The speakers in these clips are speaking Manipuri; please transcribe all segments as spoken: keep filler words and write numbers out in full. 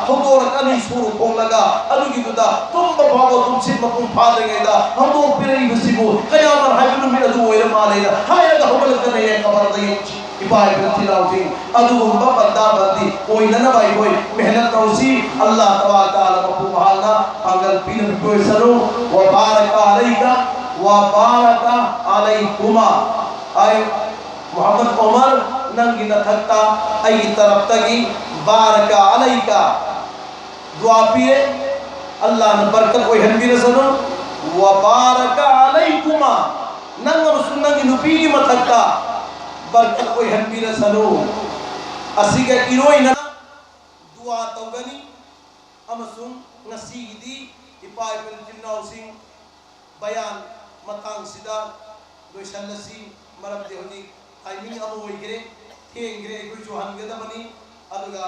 ꯍꯧꯗꯣꯔꯛꯀꯅꯤ ꯁꯣꯔ ꯈꯣꯡꯂꯒ, ꯑꯗꯨꯒꯤꯗꯨꯗ ꯇꯨꯝꯕ ꯐꯥꯎꯕ ꯇꯨꯝꯁꯤꯠ ꯃꯄꯨꯡ ꯐꯥꯗ꯭ꯔꯤꯉꯩꯗ ꯍꯧꯗꯣꯛꯄꯤꯔꯛꯏꯕꯁꯤꯕꯨ ꯀꯌꯥꯃꯠ ꯍꯥꯏꯕ ꯅꯨꯃꯤꯠ ꯑꯗꯨ ꯑꯣꯏꯔ ꯃꯥꯜꯂꯦꯅ ꯍꯥꯏꯔꯒ ꯍꯧꯒꯠꯂꯛꯀꯅꯤ ꯀꯕꯔꯗꯒꯤ꯫ ꯏꯄꯥ ꯏꯄꯨ ꯏꯆꯤꯜ ꯏꯅꯥꯎꯁꯤꯡ, ꯑꯗꯨꯒꯨꯝꯕ ꯕꯟꯗꯥ ꯕꯟꯗꯤ ꯑꯣꯏꯅꯅꯕ ꯑꯩꯈꯣꯏ ꯃꯦꯍꯅꯠ ꯇꯧꯁꯤ꯫ ꯑꯜꯂꯥꯍ ꯇꯕꯥꯔꯛ ꯇꯥꯂꯥ ꯃꯄꯨ ꯃꯍꯥꯛꯅ ꯄꯥꯡꯒꯜ ꯄꯤꯅꯕ ꯄꯤꯕꯤꯁꯅꯨ꯫ ꯋꯕꯥꯔꯀ ꯑꯂꯩꯀ ꯋꯕꯥꯔꯀ ꯑꯂꯩꯀꯨꯃꯥ꯫ ꯑꯩ ꯃꯨꯍꯝꯃꯗ ꯎꯃꯔ, ꯅꯪꯒꯤ ꯅꯊꯛꯇ ꯑꯩꯒꯤ ꯇꯔꯞꯇꯒꯤ ꯕꯥꯔꯀ ꯑꯂꯩꯀ ꯗꯨꯋꯥ ꯄꯤꯔꯦ꯫ ꯑꯜꯂꯥꯍꯅ ꯕꯔꯀꯠ ꯑꯣꯏꯍꯟꯕꯤꯔꯁꯅꯨ꯫ ꯋꯕꯥꯔꯀ ꯑꯂꯩꯀꯨꯃꯥ, ꯅꯪ ꯑꯃꯁꯨꯡ ꯅꯪꯒꯤ ꯅꯨꯄꯤꯒꯤ ꯃꯊꯛꯇ ꯕꯔꯀꯠ ꯑꯣꯏꯍꯟꯕꯤꯔꯁꯅꯨ꯫ ꯑꯁꯤꯒ ꯏꯔꯣꯏꯅꯅ ꯗꯨꯋꯥ ꯇꯧꯒꯅꯤ꯫ ꯑꯃꯁꯨꯡ ꯉꯁꯤꯒꯤꯗꯤ ꯏꯄꯥ ꯏꯄꯨ ꯏꯆꯤꯜ ꯏꯅꯥꯎꯁꯤꯡ ꯕꯌꯥꯟ ꯃꯇꯥꯡꯁꯤꯗ ꯂꯣꯏꯁꯤꯜꯂꯁꯤ꯫ ꯃꯔꯝꯗꯤ ꯍꯧꯖꯤꯛ ꯇꯥꯏꯃꯤꯡ ꯑꯃ ꯑꯣꯏꯈ꯭ꯔꯦ, ꯊꯦꯡꯈ꯭ꯔꯦ, ꯑꯩꯈꯣꯏꯁꯨ ꯍꯟꯒꯗꯕꯅꯤ꯫ ꯑꯗꯨꯒ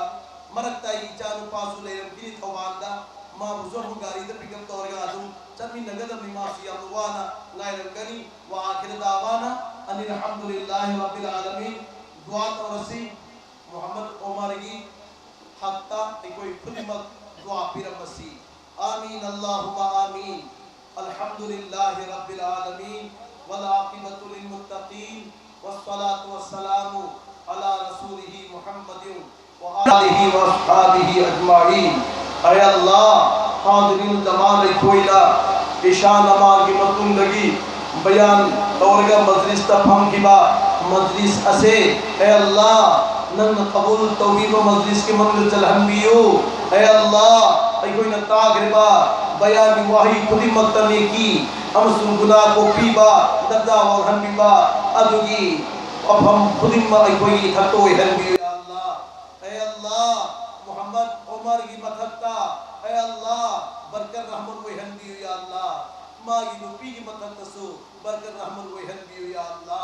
ꯃꯔꯛꯇ ꯑꯩ ꯏꯆꯥ ꯅꯨꯄꯥꯁꯨ ꯂꯩꯔꯝꯈꯤꯅꯤ ꯊꯧꯕꯥꯜꯗ, ꯃꯥꯕꯨꯁꯨ ꯑꯃꯨꯛ ꯒꯥꯔꯤꯗ ꯄꯤꯛ ꯑꯞ ꯇꯧꯔꯒ ꯑꯗꯨꯝ ꯆꯠꯃꯤꯟꯅꯒꯗꯕꯅꯤ꯫ ꯃꯥꯁꯨ ꯌꯥꯝꯅ ꯋꯥꯅ ꯉꯥꯏꯔꯝꯒꯅꯤ꯫ ꯋꯥ ꯑꯥꯈꯤꯔ ꯗꯥꯋꯥꯅ ꯑꯅꯤꯜ ꯍꯝꯗꯨꯂꯤꯜꯂꯥꯍꯤ ꯔꯕꯤꯜ ꯑꯥꯂꯃꯤꯟ꯫ ꯗꯨꯋꯥ ꯇꯧꯔꯁꯤ꯫ ꯃꯨꯍꯝꯃꯗ ꯎꯃꯔꯒꯤ ꯍꯛꯇ ꯑꯩꯈꯣꯏ ꯈꯨꯗꯤꯡꯃꯛ ꯗꯨꯋꯥ ꯄꯤꯔꯝꯃꯁꯤ꯫ آمين اللهم آمين. الحمد لله رب العالمين والعاقبة للمتقين والصلاة والسلام على رسوله محمد وآله وأصحابه أجمعين. ꯑꯦ ꯑꯜꯂꯥ, ꯍꯥꯗꯤꯔꯤꯟ ꯖꯃꯥꯟ ꯑꯩꯈꯣꯏꯅ ꯏꯁꯥ ꯅꯃꯥꯖꯒꯤ ꯃꯇꯨꯡꯗꯒꯤ ꯕꯌꯥꯟ ꯇꯧꯔꯒ ꯃꯖꯂꯤꯁꯇ ꯐꯝꯈꯤꯕ ꯃꯖꯂꯤꯁ ꯑꯁꯦ, ꯑꯦ ꯑꯜꯂꯥ, ꯅꯪꯅ ꯀꯕꯨꯜ ꯇꯧꯕꯤꯕ ꯃꯖꯂꯤꯁꯀꯤ ꯃꯅꯨꯡꯗ ꯆꯜꯍꯟꯕꯤꯌꯨ꯫ ꯑꯦ ꯑꯜꯂꯥ, ꯑꯩꯈꯣꯏꯅ ꯇꯥꯈ꯭ꯔꯤꯕ ꯕꯌꯥꯟꯒꯤ ꯋꯥꯍꯩ ꯈꯨꯗꯤꯡꯃꯛꯇ ꯅꯦꯀꯤ ꯑꯃꯁꯨꯡ ꯒꯨꯅꯥ ꯀꯣꯛꯄꯤꯕ, ꯗꯔꯖꯥ ꯋꯥꯡꯍꯟꯕꯤꯕ ꯑꯗꯨꯒꯤ ꯋꯥꯐꯝ ꯈꯨꯗꯤꯡꯃꯛ ꯑꯩꯈꯣꯏꯒꯤ ꯏꯊꯛꯇ ꯑꯣꯏꯍꯟꯕꯤꯌꯨ, ꯌꯥ ꯑꯜꯂꯥ꯫ ꯑꯦ ꯑꯜꯂꯥ, ꯃꯨꯍꯝꯃꯗ ꯎꯃꯔꯒꯤ ꯃꯊꯛꯇ, ꯑꯦ ꯑꯜꯂꯥ, ꯕꯔꯀꯠ ꯔꯍꯃꯠ ꯑꯣꯏꯍꯟꯕꯤꯌꯨ, ꯌꯥ ꯑꯜꯂꯥ꯫ ꯃꯥꯒꯤ ꯅꯨꯄꯤꯒꯤ ꯃꯊꯛꯇꯁꯨ ꯕꯔꯀꯠ ꯔꯍꯃꯠ ꯑꯣꯏꯍꯟꯕꯤꯌꯨ, ꯌꯥ ꯑꯜꯂꯥ꯫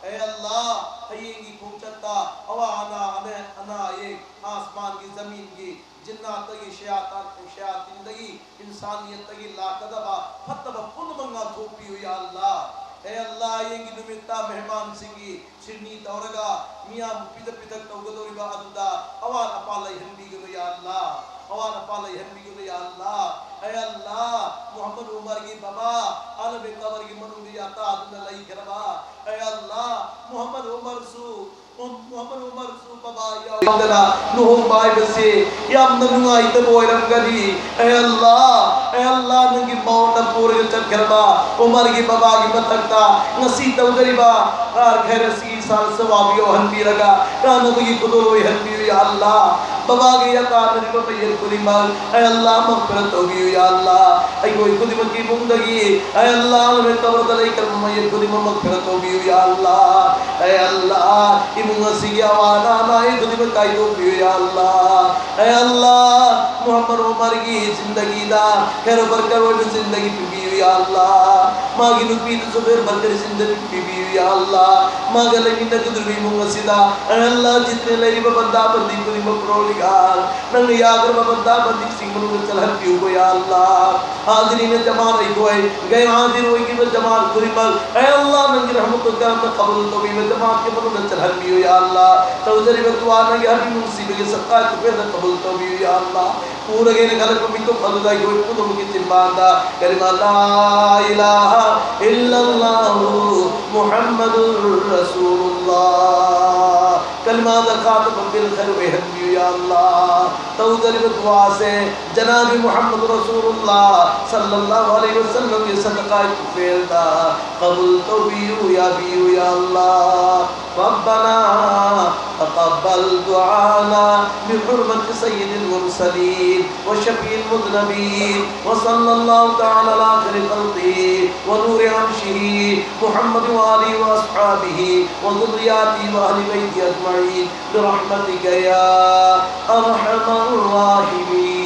ꯑꯦ ꯑꯜꯂꯥ, ꯍꯌꯦꯡꯒꯤ ꯈꯣꯡꯆꯠꯇ ꯑꯋꯥ ꯑꯅꯥ, ꯑꯅꯥ, ꯑꯅꯥ ꯑꯌꯦꯛ, ꯑꯥꯁꯃꯥꯟꯒꯤ, ꯖꯃꯤꯟꯒꯤ, ꯖꯤꯟꯅꯥꯠꯇꯒꯤ, ꯁꯌꯥꯇꯥꯟ, ꯁꯌꯥꯇꯤꯟꯗꯒꯤ, ꯏꯟꯁꯥꯅꯤꯌꯠꯇꯒꯤ ꯂꯥꯛꯀꯗꯕ ꯐꯠꯇꯕ ꯄꯨꯝꯅꯃꯛ ꯉꯥꯛꯊꯣꯛꯄꯤꯌꯨ, ꯌꯥ ꯑꯜꯂꯥ꯫ ꯑꯦ ꯑꯜꯂꯥ, ꯍꯌꯦꯡꯒꯤ ꯅꯨꯃꯤꯠꯇ ꯃꯦꯍꯃꯥꯟꯁꯤꯡꯒꯤ ꯁꯤꯔꯅꯤ ꯇꯧꯔꯒ ꯃꯤꯌꯥꯝ ꯄꯤꯖ ꯄꯤꯊꯛ ꯇꯧꯒꯗꯧꯔꯤꯕ ꯑꯗꯨꯗ ꯑꯋꯥꯠ ꯑꯄꯥ ꯂꯩꯍꯟꯕꯤꯒꯅꯨ ꯌꯥ ꯑꯜꯂꯥ, ꯑꯋꯥꯠ ꯑꯄꯥ ꯂꯩꯍꯟꯕꯤꯒꯅꯨ ꯌꯥ ꯑꯜꯂꯥ꯫ ꯑꯦ ꯑꯜꯂꯥ, ꯃꯨꯍꯝꯃꯗ ꯎꯃꯔꯒꯤ ꯕꯕꯥ ꯑꯥꯂꯃꯦ ꯀꯕꯔꯒꯤ ꯃꯅꯨꯡꯗ ꯌꯥꯇꯥꯗꯨꯅ ꯂꯩꯈ꯭ꯔꯕ, ꯑꯦ ꯑꯜꯂꯥ, ꯃꯨꯍꯝꯃꯗ ꯎꯃꯔꯁꯨ ꯎꯝ, ꯃꯨꯍꯝꯃꯗ ꯎꯃꯔꯁꯨ ꯕꯕꯥ ꯌꯥꯎꯗꯅ ꯂꯨꯍꯣꯡꯕ ꯍꯥꯏꯕꯁꯤ ꯌꯥꯝꯅ ꯅꯨꯡꯉꯥꯏꯇꯕ ꯑꯣꯏꯔꯝꯒꯅꯤ꯫ ꯑꯦ ꯑꯜꯂꯥ, ꯑꯦ ꯑꯜꯂꯥ, ꯅꯪꯒꯤ ꯃꯧꯅ ꯄꯨꯔꯒ ꯆꯠꯈ꯭ꯔꯕ ꯎꯃꯔꯒꯤ ꯕꯕꯥꯒꯤ ꯃꯊꯛꯇ ꯉꯁꯤ ꯇꯧꯖꯔꯤꯕ ꯀꯥꯔ ꯈꯩꯔ ꯑꯁꯤꯒꯤ ꯏꯁꯥꯅ ꯁꯋꯥꯕ ꯌꯧꯍꯟꯕꯤꯔꯒ ꯀꯥꯟꯅꯕꯒꯤ ꯈꯨꯗꯣꯜ ꯑꯣꯏꯍꯟꯕꯤꯌꯨ, ꯌꯥ ꯑꯜꯂꯥ꯫ ꯕꯕꯥꯒꯤ ꯌꯥꯇꯥꯅꯔꯤꯕ ꯃꯌꯦꯛ ꯈꯨꯗꯤꯡꯃꯛ, ꯑꯦ ꯑꯜꯂꯥ, ꯃꯛꯐꯤꯔꯠ ꯇꯧꯕꯤꯌꯨ, ꯌꯥ ꯑꯜꯂꯥ꯫ ꯑꯩꯈꯣꯏ ꯈꯨꯗꯤꯡꯃꯛꯀꯤ ꯏꯃꯨꯡꯗꯒꯤ, ꯑꯦ ꯑꯜꯂꯥ, ꯅꯨꯃꯤꯠ ꯀꯕꯔꯗ ꯂꯩꯈ꯭ꯔꯕ ꯃꯌꯦꯛ ꯈꯨꯗꯤꯡꯃꯛ ꯃꯛꯐꯤꯔꯠ ꯇꯧꯕꯤꯌꯨ, ꯌꯥ ꯑꯜꯂꯥ꯫ ꯑꯦ ꯑꯜꯂꯥ, ꯏꯃꯨꯡ ꯑꯁꯤꯒꯤ ꯑꯋꯥ ꯑꯅꯥ ꯑꯅꯥ ꯑꯌꯦꯛ ꯈꯨꯗꯤꯡꯃꯛ ꯀꯥꯏꯗꯣꯛꯄꯤꯌꯨ, ꯌꯥ ꯑꯜꯂꯥ꯫ ꯑꯦ ꯑꯜꯂꯥ, ꯃꯨꯍꯝꯃꯗ ꯎꯃꯔꯒꯤ ꯖꯤꯟꯗꯒꯤꯗ ꯈꯦꯔꯣ ꯕꯔꯀꯔ ꯑꯣꯏꯕ ꯖꯤꯟꯗꯒꯤ ꯄꯤꯕꯤꯌꯨ, ꯌꯥ ꯑꯜꯂꯥ꯫ ꯃꯥꯒꯤ ꯅꯨꯄꯤꯗꯨꯁꯨ ꯈꯦꯔꯣ ꯕꯔꯀꯔ ꯖꯤꯟꯗꯒꯤ ꯄꯤꯕꯤꯌꯨ, ꯌꯥ ꯑꯜꯂꯥ꯫ ꯃꯥꯒ ꯂꯩꯃꯤꯟꯅꯒꯗꯧꯔꯤꯕ ꯏꯃꯨꯡ ꯑꯁꯤꯗ, ꯑꯦ ꯑꯜꯂꯥ, ꯖꯤꯠꯅ ꯂꯩꯔꯤꯕ ꯕꯟꯗꯥ ꯕꯟꯗꯤ ꯈꯨꯗꯤꯡꯃꯛ ꯄꯨꯔꯛꯂꯤꯒ ꯅꯪꯅ ꯌꯥꯈ꯭ꯔꯕ ꯕꯟꯗꯥ ꯕꯟꯗꯤꯁꯤꯡ ꯃꯅꯨꯡꯗ ꯆꯠꯍꯟꯕꯤꯌꯨꯀꯣ, ꯌꯥ ꯑꯜꯂꯥ꯫ ꯍꯥꯖꯤꯔꯤꯅ ꯖꯃꯥꯠ ꯑꯩꯈꯣꯏ, ꯒꯩꯔ ꯍꯥꯖꯤꯔ ꯑꯣꯏꯈꯤꯕ ꯖꯃꯥꯠ ꯈꯨꯗꯤꯡꯃꯛ, ꯑꯦ ꯑꯜꯂꯥ, ꯅꯪꯒꯤ ꯔꯍꯃꯠꯇꯨ ꯀꯔꯝꯅ ꯀꯕꯨꯜ ꯇꯧꯕꯤꯕ ꯖꯃꯥꯠꯀꯤ ꯃꯅꯨꯡꯗ ꯆꯠꯍꯟꯕꯤꯌꯨ, ꯌꯥ ꯑꯜꯂꯥ꯫ ꯇꯧꯖꯔꯤꯕ ꯗꯨꯋꯥ ꯅꯪꯒꯤ ꯍꯕꯤꯕ ꯅꯨꯡꯁꯤꯕꯒꯤ ꯁꯗꯀꯥ ꯈꯨꯐꯦꯟꯗ ꯀꯕꯨꯜ ꯇꯧꯕꯤꯌꯨ, ꯌꯥ ꯑꯜꯂꯥ꯫ ꯄꯨꯔꯒꯦꯅ ꯈꯜꯂꯛꯄ ꯃꯤꯀꯨꯞ ꯑꯗꯨꯗ ꯑꯩꯈꯣꯏ ꯄꯨꯝꯅꯃꯛꯀꯤ ꯆꯤꯟꯕꯥꯟꯗ ꯀꯂꯤꯃꯥ ꯂꯥ ꯏꯂꯥꯍ ꯏꯜꯂꯜꯂꯥꯍꯨ ꯃꯨꯍꯝꯃꯗꯨꯔ ꯔꯁꯨꯂꯨꯜꯂꯥꯍ ꯀꯂꯤꯃꯥꯗ ꯈꯥꯇꯃ ꯕꯤꯜ ꯈꯩꯔ ꯑꯣꯏꯍꯟꯕꯤꯌꯨ, ꯌꯥ ꯑꯜꯂꯥ꯫ ꯇꯧꯖꯔꯤꯕ ꯗꯨꯋꯥꯁꯦ ꯖꯅꯥꯕꯤ ꯃꯨꯍꯝꯃꯗ ꯔꯁꯨꯂꯨꯜꯂꯥꯍ ꯁꯜꯂꯜꯂꯥꯍꯨ ꯑꯂꯩꯍꯤ ꯋꯁꯜꯂꯝꯒꯤ ꯁꯗꯀꯥ ꯈꯨꯐꯦꯟꯗ ꯀꯕꯨꯜ ꯇꯧꯕꯤꯌꯨ, ꯌꯥꯕꯤꯌꯨ, ꯌꯥ ꯑꯜꯂꯥ꯫ ربنا تقبل دعانا بحرمة سيد المرسلين وشفيع المذنبين، وصلى الله تعالى على خير خلقه ونور عرشه محمد وآله وأصحابه وذرياته وأهل بيته أجمعين برحمتك يا أرحم الراحمين.